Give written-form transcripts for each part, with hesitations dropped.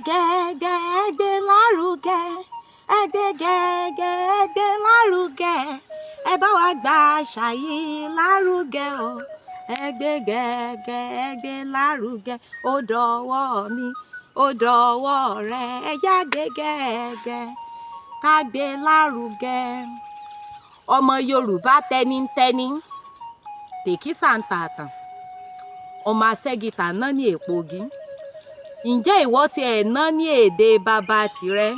Gẹ́gẹ́, ẹ gbé lárugẹ, ẹ gbé gẹ́gẹ́, ẹ gbé lárugẹ, ẹ bá wa gba àṣà yìí lárugẹ o. Ẹ gbé gẹ́gẹ́, ẹ gbé lárugẹ. Ó dọwọ́ mi, ó dọwọ́ rẹ, ẹ jáde gẹ́gẹ́, ká gbé lárugẹ. Ọmọ Yorùbá tẹnitẹni, tèkísà ń tààtàn, ọmọ aṣẹ́gità náà ní èpògì. Ǹjẹ́ ìwọ tiẹ̀ ná ní èdè bàbá tirẹ̀?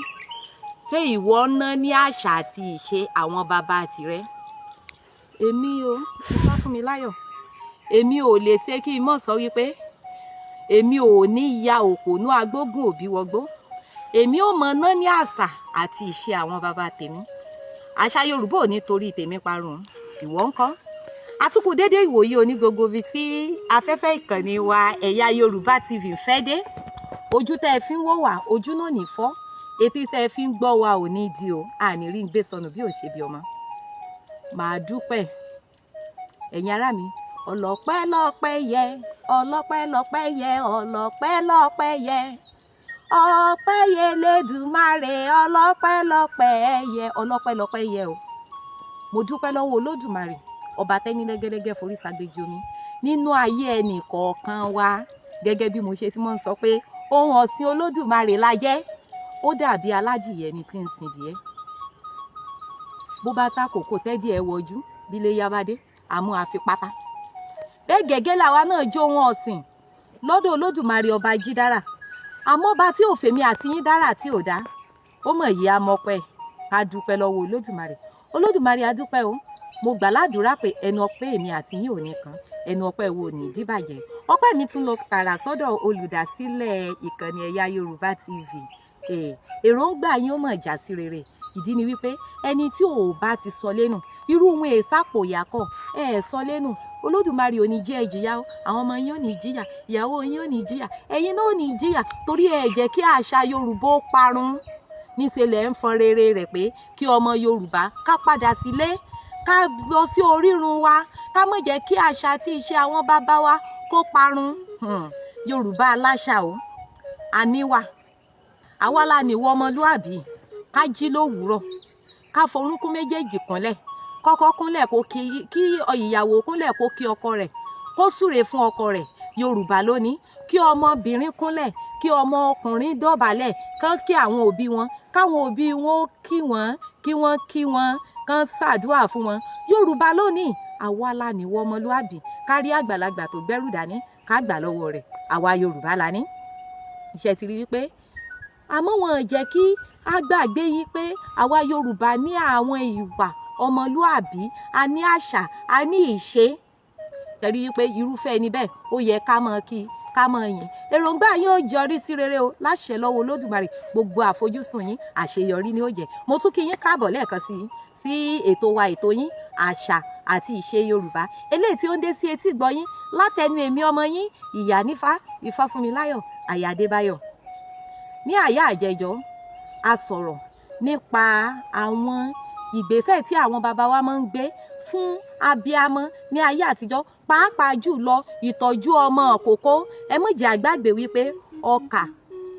Ṣé ìwọ ná ní àṣà àti ìṣe àwọn bàbá tirẹ̀? Èmi o, Ifáfúnmiláyọ̀, èmi ò lè ṣe kí n mọ̀ sọ wípé èmi ò ní ya òpònú agbógun òbí wọgbó. Èmi ò mọ̀ ná ní àṣà àti ìṣe àwọn bàbá tèmi. Àṣà Yorùbá ò ní torí tèmi parun. Ìwọ ńkọ́? Àtúkù déédéé ìwòye oní gbogbo ibi tí afẹ́fẹ́ ìkànnì wa Ẹ̀yà Yorùbá TV ń fẹ́ dé. Ojú tẹ́ ẹ fi ń wò wá, ojú náà ní fọ́. Etí tẹ́ ẹ fi ń gbọ́ wa ò ní di o. Àní rí ń gbé sọnù bí ò ṣe bí ọmọ. Màá dúpẹ́, ẹ̀yin ará mi. Ọlọ́pẹ́ lọ́pẹ́ yẹ, ọlọ́pẹ́ lọ́pẹ́ yẹ, ọlọ́pẹ́ lọ́pẹ́ yẹ, ọpẹ́ yẹ lẹ́dùmarè, ọlọ́pẹ́ lọ́pẹ́ yẹ, ọlọ́pẹ́ lọ́pẹ́ yẹ o. Mo dúpẹ́ lọ́wọ́ Olódùmarè, ọba tẹ́ni lẹ́gẹ́lẹ́gẹ́ forí ságbéjì omi nínú ayé ẹnì kọ̀ọ̀kan wa. Gẹ́gẹ́ bí mo ṣe ti mọ́ ń sọ pé ohun ọ̀sìn Olódùmarè la jẹ́, ó dàbí aládìyẹ ni tí ń sin díẹ̀. Bó bá ta kòkó tẹ́dí ẹ wọjú, bí ilé yá bá dé, àmú àfipátá. Bẹ́ẹ̀ gẹ́gẹ́ làwa náà jó ohun ọ̀sìn lọ́dọ̀ Olódùmarè, ọba jídára. Àmọ́ ọba tí ò fèmí àti yín dára tí ò dá, ó mọ̀ yìí á mọ́pẹ́. Ká dúpẹ́ lọ́wọ́ Olódùmarè. Olódùmarè, a dúpẹ́ o. Mo gbà ládùúrà pé ẹnu ọpẹ́ èmi àti yín ò ní kan, ẹnu ọpẹ́ wo ní díbàjẹ́. Ọpẹ́ mi tún lọ tààrà sọ́dọ̀ olùdásílẹ̀ ìkànnì Ẹ̀yà Yorùbá TV. Èròǹgbà yín ó mọ̀ já sí rere. Ìdí ni wípé ẹni tí ò bá ti sọ lẹ́nu, irú ohun èsàpò ìyàkọ̀ ẹ sọ lẹ́nu. Olódùmarè ò ní jẹ́ ẹ jìyà o. Àwọn ọmọ yín ò ní jìyà, ìyàwó yín ò ní jìyà, ẹ̀yin náà ò ní jìyà, torí ẹ jẹ́ kí àṣà Yorùbá ó parun. Níṣẹ́ lẹ̀ ń fọn rere rẹ̀ pé kí ọmọ Yorùbá ká padà sílé, ká lọ sí orírun wa, ká má jẹ́ kí àṣà àti ìṣe àwọn bàbá wa kó parun. Yorùbá aláṣà o, àníwà àwa la níwọ ọmọlúàbí. Ká jí lówùúrọ̀, ká forúnkún méjèèjì kúnlẹ̀, kọ́kọ́ kúnlẹ̀ kó kí ìyàwó, kúnlẹ̀ kó kí ọkọ rẹ̀, kó súre fún ọkọ rẹ̀. Yorùbá lónìí kí ọmọbìnrin kúnlẹ̀, kí ọmọ ọkùnrin dọ̀bálẹ̀, kán kí àwọn òbí wọn, káwọn òbí wọn ó kí wọn, kí wọ́n kí wọn, kán ṣàdúrà fún wọn. Yorùbá lónìí. Àwa la níwọ ọmọlúàbí. Kárí àgbàlagbà tó gbẹ́rù dání, ká gbà lọ́wọ́ rẹ̀. Àwa Yorùbá la ní. Iṣẹ́ ti rí wípé àmọ́ wọn jẹ́ kí a gbàgbé yí pé àwa Yorùbá ní àwọn ìwà ọmọlúàbí, a ní àṣà, a ní ìṣe. Tẹ̀rí wípé irúfẹ́ ẹni bẹ́ẹ̀, ó yẹ ká mọ̀ kí ká mọ̀ yìn. Èròǹgbà yín ó yọrí sí rere o, láṣẹ lọ́wọ́ Olódùmarè. Gbogbo àfojúsùn yín, àṣeyọrí ni ó jẹ́. Mo tún kí yín káàbọ̀ lẹ́ẹ̀kan sí sí ètò wa, ètò yín, Àṣà àti Ìṣe Yorùbá, eléyìí tí ó ń dé sí etí gbọ́ yín látẹnu èmi ọmọ yín, Ìyá Nífá, Ifáfúnmiláyọ̀ Àyà Adébáyọ̀. Ní àyà àjẹjọ́, a sọ̀rọ̀ nípa àwọn ìgbésẹ̀ tí àwọn bàbá wa máa ń gbé fún abiamọ ní ayé àtijọ́, pàápàá jùlọ ìtọ́jú ọmọ òkókó. Ẹ má jẹ́ àgbàgbé wípé ọkà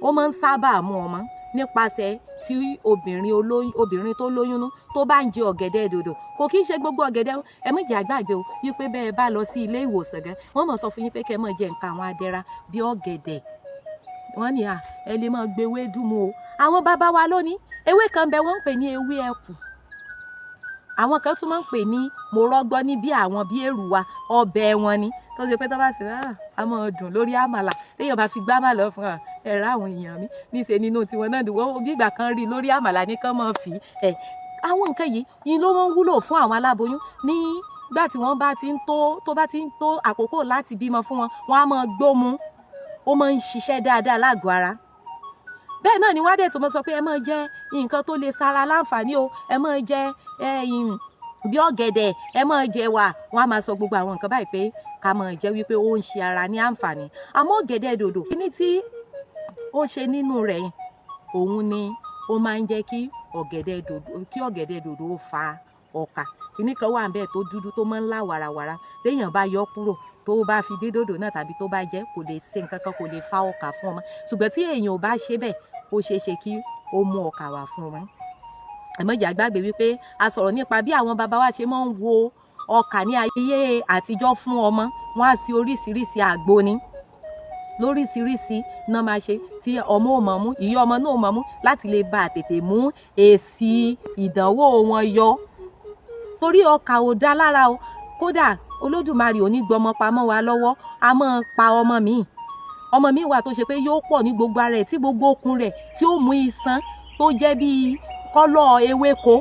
ó máa ń sábà mú ọmọ nípasẹ̀ tí obìnrin olóyún, obìnrin tó lóyún nú, tó bá ń jẹ ọ̀gẹ̀dẹ̀ dòdò. Kò kí ń ṣe gbogbo ọ̀gẹ̀dẹ̀ o. Ẹ má jẹ́ àgbàgbé o wípé bẹ́ẹ̀ bá lọ sí ilé ìwòsàn gan, wọ́n mọ̀ sọ fún yín pé kẹ́ ẹ má jẹ nǹkan àwọn adẹ́ra bí ọ̀gẹ̀dẹ̀. Wọ́n ní à ẹ lè máa gbé ewédú mu o. Àwọn bàbá wa lónìí, ewé kan bẹ, wọ́n ń pè ní ewé ẹkù, àwọn kan tún máa ń pè ní mọ̀rọ́gbọ́ ní bí àwọn bí èrùwà. Ọbẹ̀ wọn ni tó ṣe pé tó bá ṣe á máa dùn lórí àmàlà. Téèyàn bá fi gbá àmàlà fún ọ, ẹ̀rọ àwọn èèyàn mi níṣẹ́ nínú tiwọn náà dùn. Wọ́n bí ìgbà kan rí lórí àmàlà ní kán máa fi ẹ̀. Àwọn nǹkan yìí ni ló máa ń wúlò fún àwọn aláboyún nígbà tí wọ́n bá ti ń tó, tó bá ti ń tó àkókò láti bímọ fún wọn. Wọ́n á máa gbómu, ó máa ń ṣiṣẹ́ dáadáa lágọ̀ọ́ ara. Bẹ́ẹ̀ náà ni wọ́n á dẹ̀ tó mọ́ sọ pé ẹ máa jẹ nǹkan tó lè ṣara láǹfààní o, ẹ máa jẹ bí ọ̀gẹ̀dẹ̀, ẹ máa jẹ wà. Wọ́n á máa sọ gbogbo àwọn nǹkan báyìí pé ká máa jẹ, wípé ó ń ṣe ara ní àǹfààní. Àmọ́ ọ̀gẹ̀dẹ̀ dòdò, kíní tí ó ṣe nínú rẹ̀, òun ni ó máa ń jẹ́ kí ọ̀gẹ̀dẹ̀ dòdò ó fa ọkà. Kíní kan wà níbẹ̀ tó dúdú tó máa ń lá wàràwàrà. Téèyàn bá yọ kúrò, Tó bá fi dín dòdò náà tàbí tó bá jẹ, kò lè ṣe nǹkan kan, kò lè fa ọkà fún ọmọ. Ṣùgbọ́n tí èèyàn ò bá ṣe bẹ́ẹ̀, ó ṣeé ṣe kí ó mú ọkà wá fún ọmọ. Ẹ má jẹ́ á gbàgbé wípé a sọ̀rọ̀ nípa bí àwọn bàbá wa ṣe máa ń wo ọkà ní ayé àtijọ́ fún ọmọ. Wọ́n á sí oríṣiríṣi àgbo ni lóríṣiríṣi náà máa ṣe tí ọmọ ò mọ̀ mú, ìyá ọmọ náà ò mọ̀ mú, láti lè bá tètè mú èsì ìdánwò wọn yọ, torí ọkà ò dá lára o. Kódà Olódùmarè ò ní gbọmọ pamọ́ wa lọ́wọ́, a máa pa ọmọ míì. Ọmọ míì wà tó ṣe pé yóò pọ̀ ní gbogbo ara ẹ̀, tí gbogbo okun rẹ̀ tí ó mú iṣan tó jẹ́ bíi colour ewéko,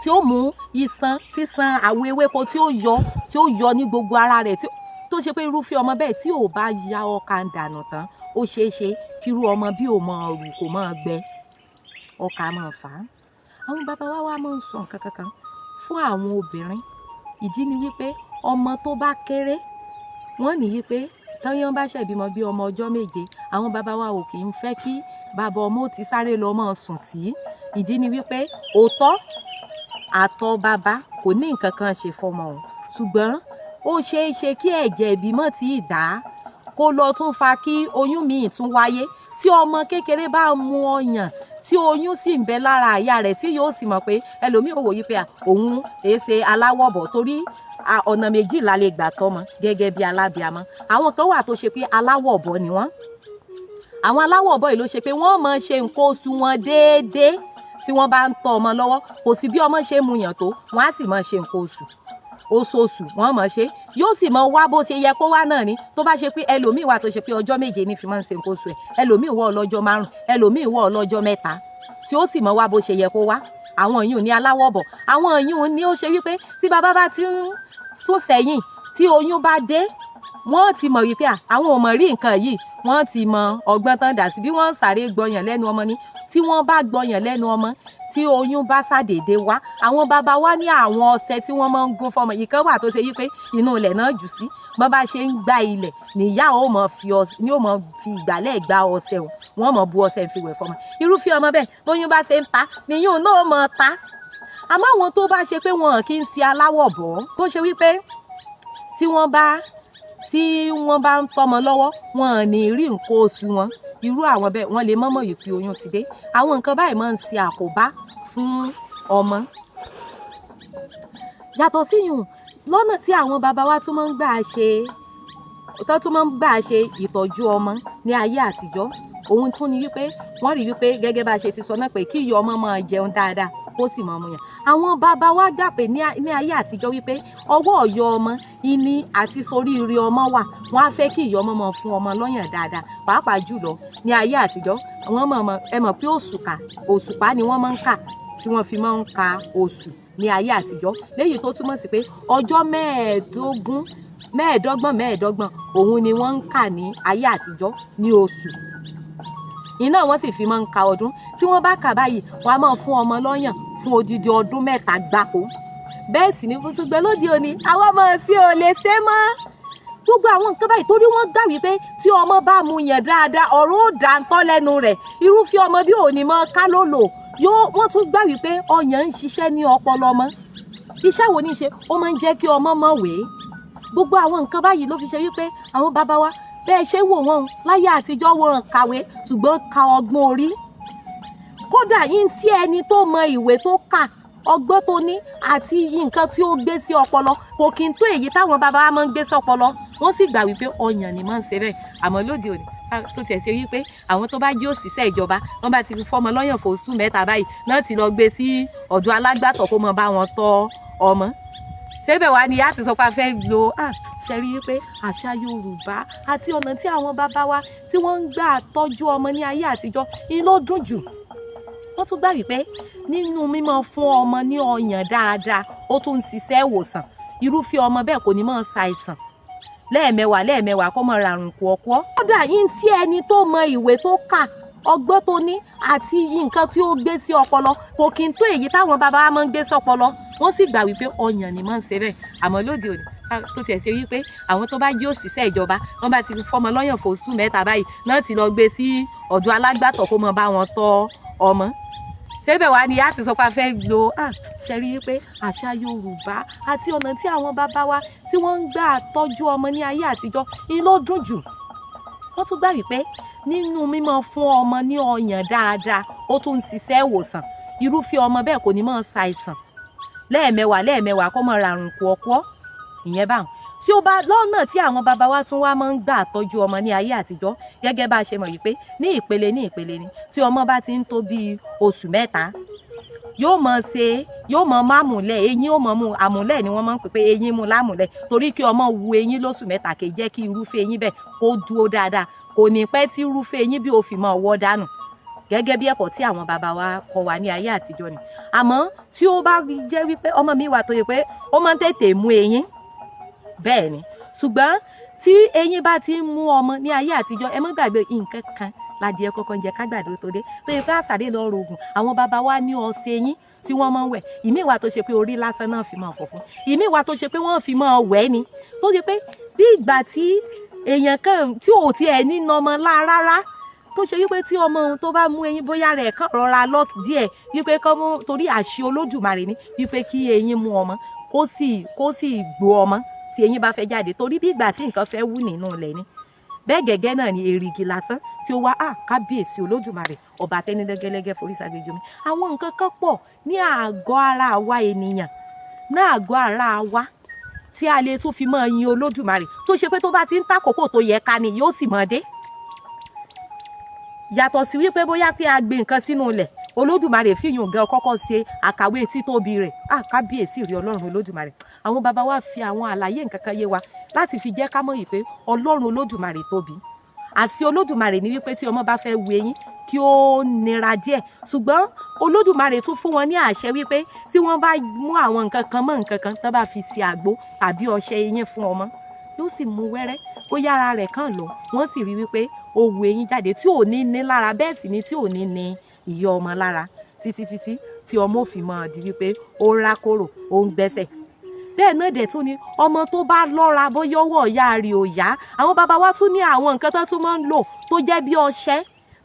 tí ó mú iṣan tíṣan àwọ̀ ewéko tí ó yọ ní gbogbo ara rẹ̀, tó ṣe pé irúfẹ́ ọmọ bẹ́ẹ̀, tí ò bá ya ọkà ń dànù tán, ó ṣeé ṣe kí irú ọmọ bí ò mọ rù, kò mọ gbẹ. Ọkà máa fà á. Àwọn bàbá wa wá máa ń sọ nǹkan kankan fún àwọn obìnrin. Ìdí ni wípé ọmọ tó bá kéré, wọ́n ní wípé tọ́yán bá ṣẹ̀ bímọ bí ọmọ ọjọ́ 7, àwọn bàbá wa ò kì í fẹ́ kí bàbá ọmọ ó ti sáré lọ máa sùn tì í. Ìdí ni wípé òótọ́, àtọ̀ bàbá kò ní nǹkan kan ṣe fọmọ o, ṣùgbọ́n ó ṣeé ṣe kí ẹ̀jẹ̀ ìbímọ tí ì dá kó lọ tún fa kí oyún míì tún wáyé. Tí ọmọ kékeré bá mu ọyàn tí oyún sì ń bẹ lára àyà rẹ̀, tí yóò sì mọ̀ pé ẹlòmíì ò wò yí pé òun èé ṣe aláwọ̀bọ̀, torí ọ̀nà méjì la lè gbà tọ́mọ gẹ́gẹ́ bí alábìamọ. Àwọn kan wà tó ṣe pé aláwọ̀bọ̀ ni wọ́n. Àwọn aláwọ̀bọ̀ yìí ló ṣe pé wọ́n máa ṣe nǹkan oṣù wọn déédéé tí wọ́n bá ń tọ́ ọmọ lọ́wọ́. Kò sí bí ọmọ ṣe mu yàn tó, wọ́n á sì máa ṣe nǹkan oṣù oṣooṣù, wọ́n máa ṣe, yóò sì máa wá bó ṣe yẹ kó wá náà ni. Tó bá ṣe pé ẹlòmíì wà tó ṣe pé ọjọ́ 7 ní fi máa ń ṣe nǹkan oṣù ẹ̀, ẹlòmíì wọ́ ọlọ́jọ́ 5, ẹlòmíì wọ́ ọlọ́jọ́ 3, tí ó sì máa wá bó ṣe yẹ kó wá. Àwọn yìí ní aláwọ̀bọ̀. Àwọn yìí ní ó ṣe wípé tí bàbá bá ti ń sún sẹ́yìn, tí oyún bá dé, wọ́n ti mọ̀ wípé àwọn ò mọ̀ rí nǹkan yìí. Wọ́n ti mọ ọgbọ́n tán dà sí bí wọ́n ń sáré gbọyàn lẹ́nu ọmọ ni. Tí wọ́n bá gbọyàn lẹ́nu ọmọ, tí oyún bá ṣàdédé wá, àwọn bàbá wa ní àwọn ọṣẹ tí wọ́n máa ń gún fọmọ yìí kan wà tó ṣe wípé inú ilẹ̀ náà jù sí. Bọ́n bá ṣe ń gbá ilẹ̀ níyà ó mọ̀ fi ọṣẹ ní, ó mọ̀ fi ìgbálẹ̀ gbá ọṣẹ o, wọ́n mọ̀ bu ọṣẹ fi wẹ̀ fọmọ. Irúfẹ́ ọmọ bẹ́ẹ̀, bóyún bá ṣe ń ta níyùn náà mọ̀ ta. Àmọ́ àwọn tó bá ṣe pé wọn kì í ṣe aláwọ̀ bọ̀, tó ṣe wípé tí wọ́n bá ń tọ́mọ lọ́wọ́, wọn ò ní rí nǹkan oṣù wọn, irú àwọn bẹ́ẹ̀, wọ́n lè mọ́mọ́ yìí pé oyún ti dé. Àwọn nǹkan báyìí máa ń ṣe àkóbá fún ọmọ. Yàtọ̀ síyùn, lọ́nà tí àwọn bàbá wa tún máa ń gbà ṣe, tó tún máa ń gbà ṣe ìtọ́jú ọmọ ní ayé àtijọ́, òun tún ni wípé wọ́n rí wípé gẹ́gẹ́ bá a ṣe ti sọ náà pé kí ìyá ọmọ máa jẹun dáadáa, kó sì máa mu yàn. Àwọn bàbá wa gbà pé ní ayé àtijọ́ wípé ọwọ́ ọ̀yọ́ ọmọ ìní àti soríire ọmọ wà. Wọ́n á fẹ́ kí ìyá ọmọ máa fún ọmọ lọ́yàn dáadáa. Pàápàá jùlọ ní ayé àtijọ́, wọ́n mọ̀, ẹ mọ̀ pé òṣùkà, òṣùpá ni wọ́n máa ń kà tí wọ́n fi máa ń ka oṣù ní ayé àtijọ́, léyìí tó túmọ̀ sí pé ọjọ́ 25, 25, 25 òun ni wọ́n ń kà ní ayé àtijọ́ ní oṣù. Iná wọn sì fi máa ń ka ọdún. Tí wọ́n bá kà báyìí, wọ́n á máa fún ọmọ lọ́yàn fún odidi ọdún 3 gbáko. Bẹ́ẹ̀ sì ni. Ṣùgbọ́n lóde òní, àwọn ọmọ tí ò lè ṣe mọ́ gbogbo àwọn nǹkan báyìí, torí wọ́n gbà wípé tí ọmọ bá mu yàn dáadáa, ọ̀rọ̀ ó dà ń tọ́ lẹ́nu rẹ̀. Irúfẹ́ ọmọ bí òní mọ́ ká ló lò yóò. Wọ́n tún gbà wípé ọyàn ń ṣiṣẹ́ ní ọpọlọ ọmọ. Iṣẹ́ wo ní í ṣe? Ó máa ń jẹ́ kí ọmọ mọ̀wé. Gbogbo àwọn nǹkan báyìí ló fi ṣe wípé àwọn bàbá wa, bẹ́ẹ̀ ṣe wò wọ́n láyé àtijọ́, wọn kàwé ṣùgbọ́n ka ọgbọ́n orí. Kódà yín tí ẹni tó mọ ìwé tó kà, ọgbọ́n tó ní àti nǹkan tí ó gbé sí ọpọlọ kò kí n tó èyí táwọn bàbá wa máa ń gbé sọpọlọ. Wọ́n sì gbà wípé ọyàn ni máa ń ṣe bẹ́ẹ̀. Àmọ́ lóde òní, tó tiẹ̀ ṣe wípé àwọn tó bá jí òṣìṣẹ́ ìjọba, wọ́n bá ti fọmọ lọ́yàn fòṣù 3 báyìí náà, ti lọ gbé sí ọ̀dọ̀ alágbàtọ̀ kó mọ bá wọn tọ́ ọmọ. Ṣébẹ̀ wá ni a ti sọ pé a fẹ́ lo ṣe rí wípé àṣà Yorùbá àti ọ̀nà tí àwọn bàbá wa tí wọ́n ń gbà tọ́jú ọmọ ní ayé àtijọ́ ni ló dùn jù. Wọ́n tún gbà wípé nínú mímọ́ fún ọmọ ní ọyàn dáadáa, ó tún ń ṣiṣẹ́ ìwòsàn. Irúfẹ́ ọmọ bẹ́ẹ̀ kò ní máa ṣàìsàn lẹ́ẹ̀mẹwàá lẹ́ẹ̀mẹwàá, kó máa ràrùn kọ̀ọ̀kọ́. Kódà yín tí ẹni tó mọ ìwé tó kà, ọgbọ́n tó ní àti nǹkan tí ó gbé sí ọpọlọ kò kí n tó èyí táwọn bàbá wa máa ń gbé sọpọlọ. Wọ́n sì gbà wípé ọyàn ni máa ń ṣe bẹ́ẹ̀. Àmọ́ lóde òní, tó tiẹ̀ ṣe wípé àwọn tó bá jí òṣìṣẹ́ ìjọba, wọ́n bá ti fọmọ lọ́yàn fòṣù 3 báyìí náà, ti lọ gbé sí ọ̀dọ̀ alágbàtọ̀ kó mọ bá wọn tọ́ ọmọ. Ṣébẹ̀ wá ni a ti sọ pé a fẹ́ lo Ṣe rí wípé àṣà Yorùbá àti ọ̀nà tí àwọn bàbá wa tí wọ́n ń gbà tọ́jú ọmọ ní ayé àtijọ́ ni ló dùn jù. Wọ́n tún gbà wípé nínú mímọ́ fún ọmọ ní ọyàn dáadáa, ó tún ń ṣiṣẹ́ ìwòsàn. Irúfẹ́ ọmọ bẹ́ẹ̀ kò ní máa ṣàìsàn lẹ́ẹ̀mẹwàá lẹ́ẹ̀mẹwàá kó máa ràrùn kúọkúọ́. Ìyẹn báwọn tí ó bá lọ́nà tí àwọn bàbá wa tún wá máa ń gbà tọ́jú ọmọ ní ayé àtijọ́. Gẹ́gẹ́ bá a ṣe mọ̀ wípé ní ìpele ní ìpele ni, tí ọmọ bá ti ń tó bíi oṣù 3, yóò mọ̀ ṣe, yóò mọ̀ mámúlẹ̀ eyín, ó mọ̀ mú àmúlẹ̀ ni wọ́n máa ń pè pé eyín mú lámúlẹ̀, torí kí ọmọ wu eyín lóṣù 3 kì í jẹ́ kí irúfẹ́ eyín bẹ́ẹ̀ kó dúró dáadáa. Kò ní pẹ́ tí irúfẹ́ eyín bí ó fi máa wọ́ dànù, gẹ́gẹ́ bí ẹ̀kọ́ tí àwọn bàbá wa kọ́ wa ní ayé àtijọ́ ni. Àmọ́ tí ó bá jẹ́ wípé ọmọ mi wà tó yẹ pé ó máa ń tètè mú eyín, bẹ́ẹ̀ ni. Ṣùgbọ́n tí eyín bá ti ń mú ọmọ ní ayé àtijọ́, ẹ má gbàgbé nǹkan kan ládìẹ kọ́kọ́ ń jẹ kágbàdo tó dé, tó yẹ pé àṣàdé lọ rògùn. Àwọn bàbá wa ní ọṣẹ eyín tí wọ́n máa ń wẹ̀. Ìmíì wà tó ṣe pé orí lásán náà fi máa fọ̀ fún, ìmíì wà tó ṣe pé wọ́n fi máa wẹ̀ ni, tó ṣe pé bí ìgbà tí èèyàn kan tí ò tiẹ̀ ní nọmọ lá rárá, tó ṣe wípé tí ọmọ òun tó bá mú eyín, bóyá rẹ̀ kàn rọra lọ díẹ̀, wípé kọ́ mú, torí àṣẹ Olódùmarè ni wípé kí eyín mú ọmọ, kó sì gbó ọmọ tí eyín bá fẹ́ jáde, torí bí ìgbà tí nǹkan fẹ́ wú nínú ilẹ̀ ni. Bẹ́ẹ̀ gẹ́gẹ́ náà ni èrìgì lásán tí ó wá à. Kábíyèsí Olódùmarè, ọba tẹ́ni lẹ́gẹ́lẹ́gẹ́ forí ṣàgbéjì omi. Àwọn nǹkan kan pọ̀ ní àgọ́ ara wa ènìyàn, ní àgọ́ ara wa, tí a lè tún fi máa yin Olódùmarè, tó ṣe pé tó bá ti ń tàkókò tó yẹ ká ni yóò sì máa dé. Yàtọ̀ sí wípé bóyá pé a gbé nǹkan sínú ilẹ̀, Olódùmarè fìyùn gan kọ́kọ́ ṣe àkàwé títóbi rẹ̀. À, kábíyèsí rí Ọlọ́run Olódùmarè. Àwọn bàbá wa fi àwọn àlàyé nǹkan kan yé wa láti fi jẹ́ ká mọ̀ yìí pé Ọlọ́run Olódùmarè tóbi. Àṣì Olódùmarè ní wípé tí ọmọ bá fẹ́ wu eyín, kí ó nira díẹ̀, ṣùgbọ́n Olódùmarè tún fún wọn ní àṣẹ wípé tí wọ́n bá mú àwọn nǹkan kan mọ́ nǹkan kan, tó bá fi ṣe àgbo tàbí ọṣẹ eyín fún ọmọ, yóò sì mú wẹ́rẹ́, ó yára rẹ̀ kàn lọ, wọ́n sì rí wípé ó wu eyín jáde tí ò ní ní lára. Bẹ́ẹ̀ sì ni tí ò ní ní ìyá ọmọ lára títí títí tí ọmọ ò fi máa di wípé ó ń rákòrò, ó ń gbẹ́sẹ̀. Bẹ́ẹ̀ náà dẹ̀ tún ni ọmọ tó bá lọ́ra, bóyá ọwọ́ ìyá rẹ̀ ò yá, àwọn bàbá wa tún ní àwọn nǹkan tó tún máa ń lò tó jẹ́ bí ọṣẹ,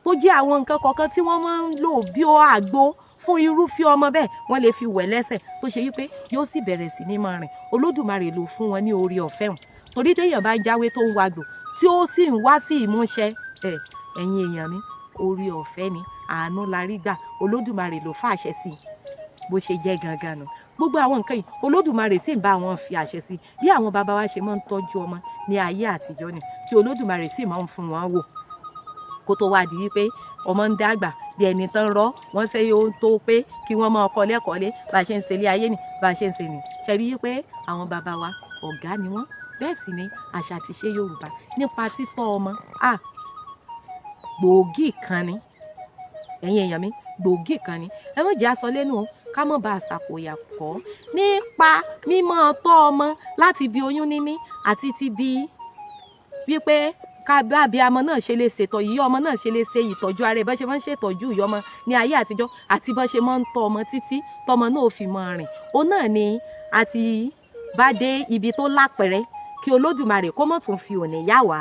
tó jẹ́ àwọn nǹkan kọ̀ọ̀kan tí wọ́n máa ń lò bí ó àgbo fún irúfẹ́ ọmọ bẹ́ẹ̀. Wọ́n lè fi wẹ̀ lẹ́sẹ̀, tó ṣe wípé yóò sì bẹ̀rẹ̀ sí ní máa rìn. Olódùmarè ló fún wọn ní oore ọ̀fẹ́ hàn, torí téèyàn bá jáwé tó ń wagbò, tí ó sì ń wá sí ìmúṣẹ ẹ, ẹ̀yin èèyàn mi, oore ọ̀fẹ́ ni, àánú la rí gbà. Olódùmarè ló fàṣẹ sí i. Bó ṣe jẹ́ gangan nù. Gbogbo àwọn nǹkan yìí, Olódùmarè sì ń bá wọn fi àṣẹ sí bí àwọn bàbá wa ṣe máa ń tọ́jú ọmọ ní ayé àtijọ́ ni, tí Olódùmarè sì máa ń fún wọn wò, kó tó wá di wípé ọmọ ń dàgbà bí ẹni tán rọ wọ́n ṣe ó tó pé kí wọ́n máa kọ́ lẹ́kọ̀ọ́ lé bá a ṣe ń ṣe ilé ayé ni, bá a ṣe ń ṣe ni. Ṣe rí wípé àwọn bàbá wa, ọ̀gá ni wọ́n. Bẹ́ẹ̀ sì ni àṣà àti ìṣe Yorùbá nípa títọ́ ọmọ à gbòógì kan ni. Ẹ̀yin èèyàn mi, gbòógì kan ni. Ẹ má jẹ́ aṣọ lẹ́nu o, ká mọ̀ bá àṣàkòyà kọ́ nípa mímọ́ tọ́ ọmọ láti bí oyún níní àti ti bí wípé ká bá abiyamọ náà ṣe lè ṣètò yìí, ọmọ náà ṣe lè ṣe ìtọ́jú ara ẹ̀, bá ṣe máa ń ṣètọ́jú ìyá ọmọ ní ayé àtijọ́, àti bá ṣe máa ń tọ́ ọmọ títí tọmọ náà fi máa rìn. Òun náà ni a ti bá dé ibi tó lápẹ̀rẹ̀. Kí Olódùmarè kó mọ̀ tún fi òní yá wá,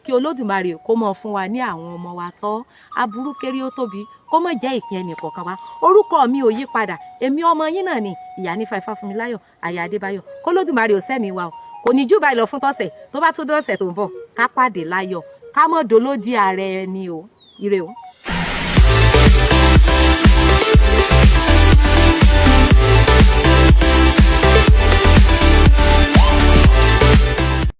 kí Olódùmarè kó mọ̀ fún wa ní àwọn ọmọ wa tọ́. Aburú kéré ó tóbi, kó mọ̀ jẹ́ ìpín ẹnì kọ̀ọ̀kan wa. Orúkọ mi ò yí padà, èmi ọmọ yín náà ni, ìyá nífa Ifáfúnmiláyọ̀ aya Adébáyọ̀. Kólódùmarè ò sẹ́mi wa o. Kò ní jù báyìí lọ fún tọ̀sẹ̀ tó bá tún dọ̀sẹ̀ tó ń bọ̀. Ká pàdé láyọ̀, ká mọ̀ dolódì ààrẹ ẹni o. Ire o.